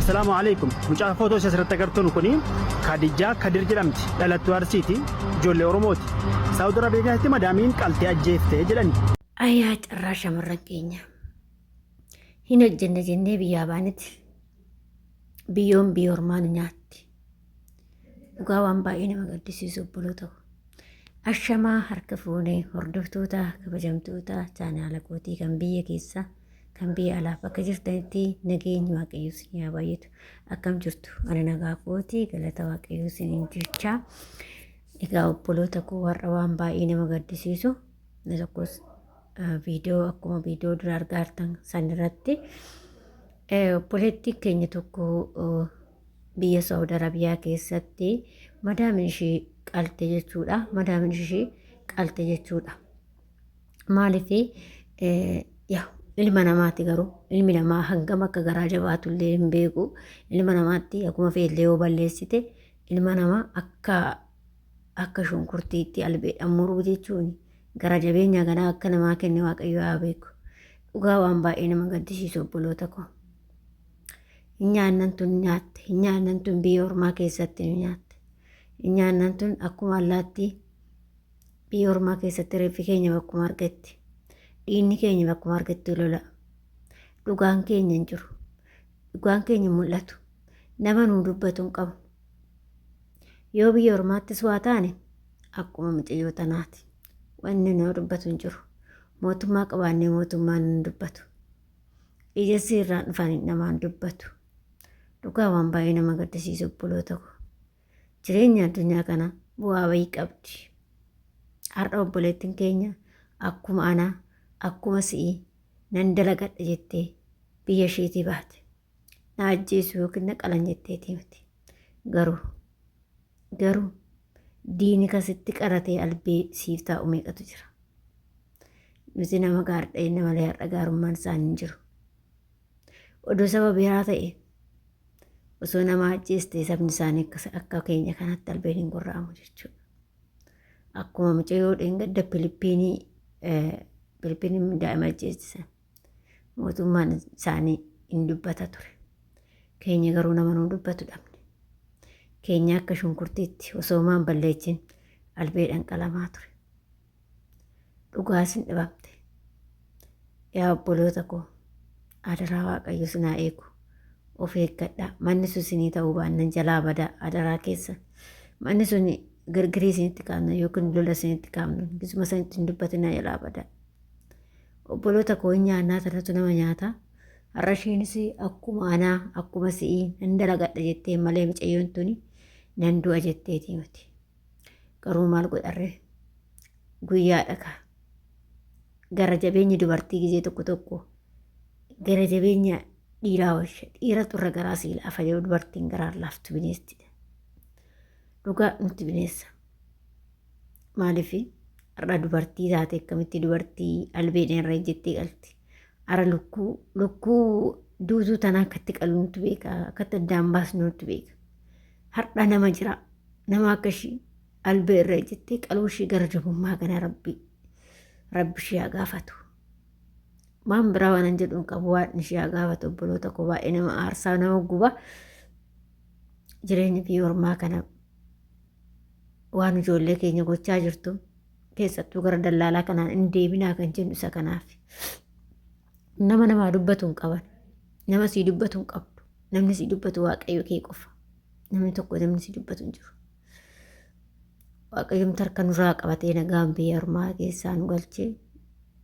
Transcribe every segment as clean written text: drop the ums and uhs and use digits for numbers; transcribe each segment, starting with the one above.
Assalaamu alaikum. Mucaa footoo ishee asirratti agartanu kuni Kadijaa Kadir jedhamti. Dhalattuu Arsiiti. Ijoollee Oromooti. Saawud Arabiyaa keessatti madaamiin qaltee ajjeefte jedhani. Ayaa carraa shamarran keenya. Hin hojjenne jennee biyyaa baanetti biyyoon biyya ormaa nu nyaatti. Dhugaa waan baay'ee nama gaddisiisu obboloota koo. Ashamaa harka fuunee hordoftoota kabajamtoota chaanaala kootii kan biyya keessaa kan biyya alaa bakka jirtanitti nageenyi waaqayyoo isin haa baay'atu. Akkam jirtu? Ani nagaa kooti galata waaqayyoo isiniin jechaa. Egaa obboloota koo har'a waan baay'ee nama gaddisiisu inni tokkos viidiyoo akkuma viidiyoo dura argaa jirtan san irratti obboleettiin keenya tokko biyya Saawud Arabiyaa keessatti madaamin ishii qalte jechuudha. Madaamin ishii qalte jechuudha. Maaliif yaa ilma namaati garuu ilmi namaa hangam akka garaa jabaatullee hin beeku. Ilma namaatti akkuma feellee yoo balleessite ilma namaa akka akka shunkurtiitti albeedhaan muruu jechuun gara jabeenya kanaa akka namaa kenne Waaqayyo haa beeku. Dhugaa waan baay'ee nama gaddisiisu obboloota koo. Hin nyaannan tun nyaatte. Hin nyaannan tun biyya ormaa keessatti nu nyaatte. Hin nyaannan tun akkuma allaattii biyya ormaa keessatti reeffi keenya bakkuma argetti. Dhiigni keenya bakkuma argetti lola. Dhugaan keenya hin jiru. Dhugaan keenya hin mul'atu. Nama nuu dubbatu hin qabnu. Yoo biyya ormaattis waa taane akkuma mucayyoo tanaati. Wanni nuu dubbatu hin jiru. Mootummaa qabaannee mootummaan hin dubbatu. Ijasii irraan dhufan namaan dubbatu. Dhugaa waan baay'ee nama gaddisiisu obboloota koo. Jireenya addunyaa kana bu'aa bayii qabdi. Har'a obboleettiin keenya akkuma anaa akkuma si'ii nan dalagadha jettee biyya isheetii baate. Na ajjeesu yookiin na qalan jetteetii miti. Garuu garuu diini kasitti qaratee albee siif taa'u meeqatu jira. Nuti nama gaariidha jenna malee har'a gaarummaan isaanii hin jiru. Odoo saba biraa ta'e osoo nama ajjeeste sabni isaanii akka keenya kanatti albeen hin gorra'amu jechuudha. Akkuma mucayyoo dheengadda Filiippiinii Filiippiiniin daa'ima ajjeestisan mootummaan isaanii hin dubbata ture. Keenya garuu nama nuu dubbatu dhabne. Keenya akka shunkurtiitti osoo maan balleechin albeedhaan qalamaa ture. Dhugaas hin dhibamte. Yaa obboloota koo adaraa Waaqayyo isin haa eegu. Of eeggadhaa. Manni sun isinii ta'uu baannan jalaa badaa adaraa keessa. Manni sun girgirii isinitti kaafna yookiin lola isinitti kaafna. Gisuma isinitti hin dubbatinaa jalaa badaa. Obboloota koo hin nyaannaa tanatu nama nyaata. Har'a ishiinis akkuma anaa akkuma si'ii nan dalagadha jettee malee mucayyoon tuni nan du'a jetteetii miti. Garuu maal godharree? Guyyaadha kaa. Gara jabeenyi dubartii gizee tokko tokko gara jabeenya dhiiraa wayya. Dhiiratu irra garaa sii laafa yoo dubartiin garaan laaftu bineestidha. Dhugaa nutti bineessa. Maaliif har'a dubartii taate akkamitti dubartii albeedhaan irra ejjettee qalti. Har'a lukkuu lukkuu duutuu tanaa akkatti qalu nutti beeka akkatti addaan baasnu nutti beeka. Har'a nama jira nama akka ishii albee irra ejjettee qaluu ishii gara jabummaa kana rabbi rabbi ishii haa gaafatu. Waan biraa waan hin jedhu hin qabu waan ishii haa gaafatu obboloota koo baay'ee nama aarsaa nama guba jireenya biyya ormaa kana waan ijoollee keenya gochaa jirtu keessattuu gara dallaalaa kanaan hin deebinaa kan jennu isa kanaaf. Nama namaa dubbatu hin qaban. Nama sii dubbatu hin qabdu. Namni sii dubbatu waaqayyo kee qofa. Namni tokko namni sii dubbatu hin jiru. Waaqayyomti harka nurraa qabatee nagaan biyya ormaa keessaa nu galchee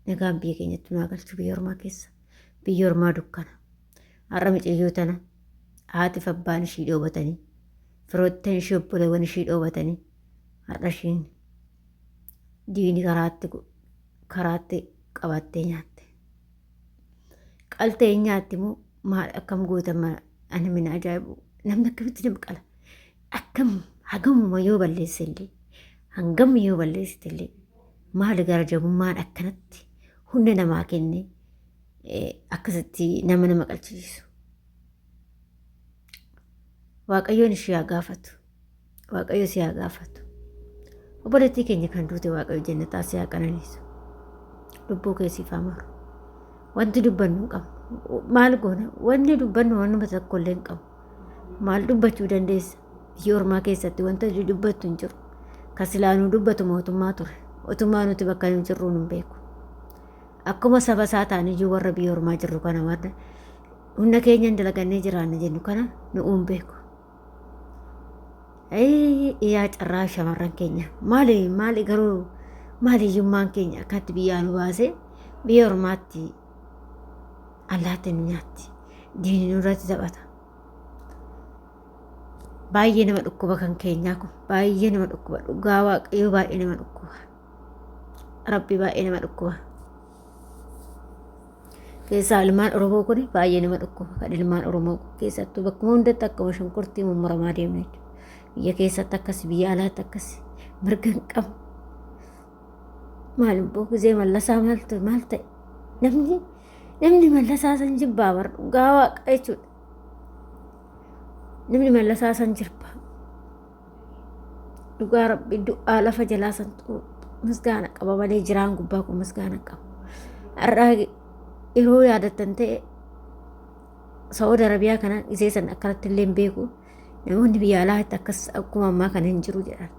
nagaan biyya keenyatti nu haa galchu biyya ormaa keessa. Biyya ormaa dukkana. Har'a mucayyoo tana haatiif abbaan ishii dhoobatanii firoottan ishii obboleewwan ishii dhoobatanii har'a ishiin diini karaatti karaatti qabattee nyaatte. Qaltee hin nyaatti moo maal akkam goota ani mina ajaa'ibu namni akkamitti nama qala akkam hagamuma yoo balleesse illee hangam yoo balleessite illee maali gara jabummaan akkanatti humna namaa kenne akkasitti nama nama qalchisiisu. Waaqayyoon ishee haa gaafatu. Waaqayyo si haa gaafatu. Obboleettii keenya kan duute Waaqayyo jannataa si haa qananiisu. Lubbuu kee siif haa maaru. Wanti dubbannu hin qabnu. Maal goona? Wanti dubbannu wanuma tokko illee hin qabnu. Maal dubbachuu dandeessa? Biyya ormaa keessatti wanta dubbattu hin jiru. Kan silaa nu dubbatu mootummaa ture. Otumaa nuti bakka nu jirru nu hin beeku. Akkuma saba isaa ta'aniyyuu warra biyya ormaa jirru kana warra humna keenyan dalagannee jiraanna jennu kana nu hin beeku. Yaa carraa shamarran keenya maali maali garuu maali hiyyummaan keenya akkatti biyyaa nu baasee biyya ormaatti allaatti nu nyaatti diinni nurratti taphata. Baay'ee nama dhukkuba kan keenyaa kun baay'ee nama dhukkuba dhugaa waaqayyoo baay'ee nama dhukkuba rabbi baay'ee nama dhukkuba. Keessaa ilmaan Oromoo kun baay'ee nama dhukkuba kan ilmaan Oromoo keessattuu bakkuma hundatti akkuma shunkurtii mummuramaa deemna jechuudha. Biyya keessatti akkas biyya alaatti akkas mirga hin qabu. Maal immoo gizee mallasaa maal ta'e maal ta'e namni namni mallasaa san jibbaa bar dhugaa waaqa jechuudha. Namni mallasaa san jibba. Dhugaa rabbi du'aa lafa jalaa san misgaana qaba malee jiraan gubbaa kun misgaana qaba. Har'aa yeroo yaadattan ta'e Saa'ud Arabiyaa kana gisee san akkanatti illee hin beeku. Namoonni biyya alaatti akkas akkuma ammaa kana hin jiru jedhan.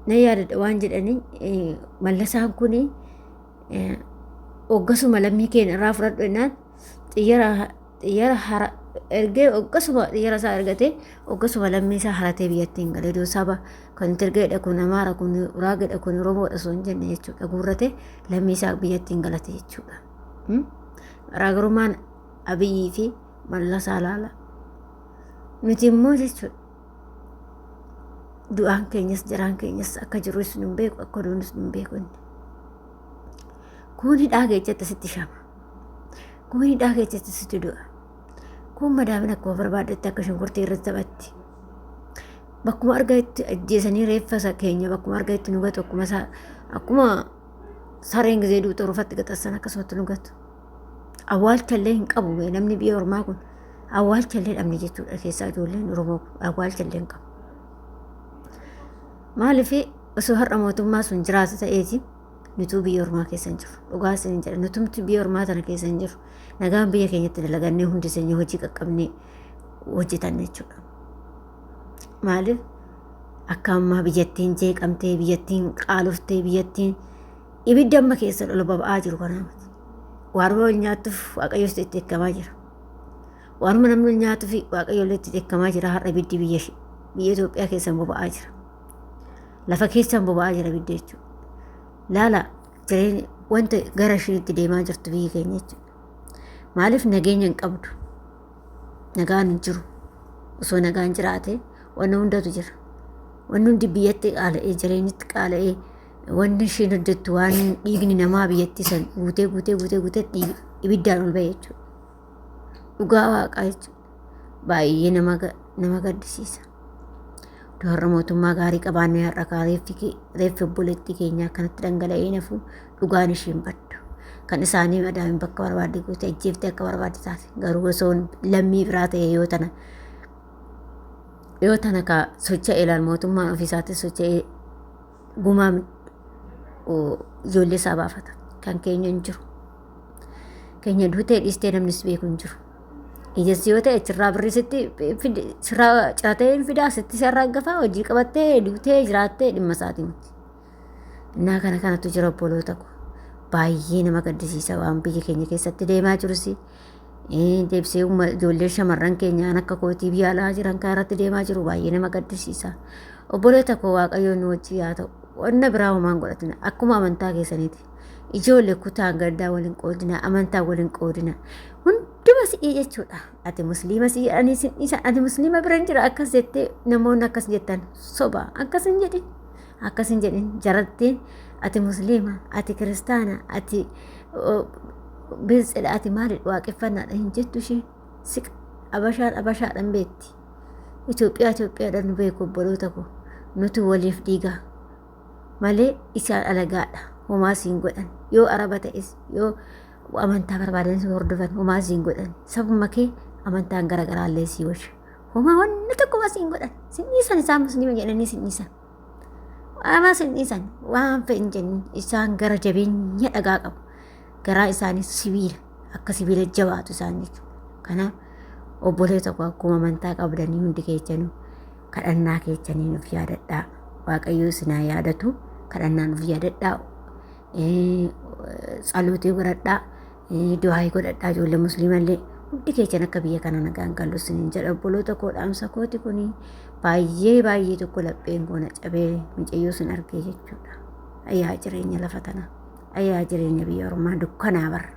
Na yaadadha waan jedhanii mallasaan kun hoggasuma lammii keenya irraa fudhadhu jennaan xiyyara xiyyara hara ergee hoggasuma xiyyara isaa ergatee hoggasuma lammii isaa haratee biyyatti hin galee iddoo saba kan Tirgeedha kun Amaara kun Uraageedha kun Oromoodha osoo hin jenne jechuudha guurratee lammii isaa biyyatti hin galate jechuudha. Garaagarummaan Abiyyii fi Mallasaa laala. Nuti immoo jechuudha du'aan keenyas jiraan keenyas akka jirus nu hin beeku akka duunus nu hin beeku inni. Kun hidhaa keessatti sitti shama. Kun hidhaa keessatti sitti du'a. Kun madaamin akkuma barbaaddetti akka shunkurtii irratti taphatti. Bakkuma arganitti ajjeesanii reeffa isa keenya bakkuma arganitti nu gatu akkuma isaa akkuma sareen gisee duutu rufatti gaxassan akkasumatti nu gatu. Awwaalcha illee hin qabu namni biyya ormaa kun awwaalcha illee dhabne jechuudha keessaa ijoolleen Oromoo kun awwaalcha illee hin qabu. Maaliif osoo har'a mootummaa sun jiraatu ta'eeti nutuu biyya ormaa keessa hin jiru. Dhugaa isin jedha nutumti biyya ormaa tana keessa hin jiru. Nagaan biyya keenyatti dalagannee hundi keenya hojii qaqqabnee hojjetanne jechuudha. Maaliif akka ammaa biyyattiin jeeqamtee biyyattiin qaaloftee biyyattiin ibidda amma keessa ol baba'aa jiru kanaa miti. Waanuma wal nyaattuuf waaqayyoos itti dheekkamaa jira. Waanuma namni wal nyaatuuf waaqayyo illee itti dheekkamaa jira har'a ibiddi biyya biyya Itoophiyaa keessan boba'aa jira. Lafa keessan boba'aa jira ibiddi jechuudha. Laala jireenya wanta gara ishiin itti deemaa jirtu biyyi keenya jechuudha. Maaliif nageenya hin qabdu? Nagaan hin jiru. Osoo nagaan jiraate wanni hundatu jira. Wanni hundi biyyatti qaala'ee jireenyitti qaala'ee wanni ishiin hojjettu waan dhiigni namaa biyyatti san guutee guutee guutee guutee ibiddaan ol ba'e jechuudha. Dhugaa waaqaa jechuudha. Baay'ee nama gaddisiisa. Utuu har'a mootummaa gaarii qabaannee har'a kaa reeffi obboleettii keenyaa akkanatti dhangala'ee nafu dhugaan ishiin baddu. Kan isaanii madaamin bakka barbaadde guute ajjeeftee akka barbaadde taate garuu osoo lammii biraa ta'e yoo tana yoo tana kaa socho'e ilaal mootummaan ofiisaatti socho'ee gumaa ijoollee isaa baafata. Kan keenya hin jiru. Keenya duutee dhiistee namnis beeku hin jiru. Ijassi yoo ta'e achirraa birrii sitti sirraa ciratee hin fidaa sitti sirraa gafaa hojii qabattee duutee jiraattee dhimma isaatii miti. Innaa kana kanatu jira obboloota ko. Baay'ee nama gaddisiisa waan biyya keenya keessatti deemaa jirus. Deebisee ijoollee shamarran keenyaan akka kootii biyya alaa jiran kan irratti deemaa jiru baay'ee nama gaddisiisa. Obboloota koo Waaqayyoon nu wajjin haa ta'u. Wanna biraa homaan godhatina akkuma amantaa keessaniiti. Ijoollee kutaan gaddaa waliin qoodina amantaa waliin qoodina. Hunduma si'ii jechuudha. Ati musliima si jedhanii sin dhiisan ati musliima bira hin jira akkas jettee namoonni akkas jettan soba akkas hin jedhin. Akkas hin jedhin jarattiin ati musliima ati kiristaana ati biltsedha ati maalidha waaqeffannaadha hin jettu isheen siqa abashaan abashaadhaan beekti. Itoophiyaa Itoophiyaadhaan nu beeku obboloota koo nuti waliif dhiigaa malee isaan alagaadha homaa siin godhan yoo araba ta'es yoo amantaa barbaadanis hordofan homaa siin godhan sabuma kee amantaan garaagaraallee sii washa homaa wanni tokkuma siin godhan sin dhiisan isaan musliima jedhanii sin dhiisan Waamaa sin dhiisan waan fedhin jennin isaan gara jabeenya dhagaa qabu. Garaa isaanii sibiila akka sibiila jabaatu isaan jechuudha. Kanaaf Obboleessa koo akkuma amantaa qabdanii hundi keessanuu kadhannaa keessaniin of yaadadhaa. Waaqayyo isin haa yaadatu. Kadhannaan of yaadadhaa. Tsalootii godhadhaa. Du'aayii godhadhaa ijoollee musliimallee. Hundi keessan akka biyya kana nagaan gallu isiniin jedha obboloota koo dhaamsa kooti kuni baay'ee baay'ee tokko lapheen koo na cabee mucayyoo sin argee jechuudha. Ayyaa jireenya lafa tanaa. Ayyaa jireenya biyya ormaa dukkanaa bara.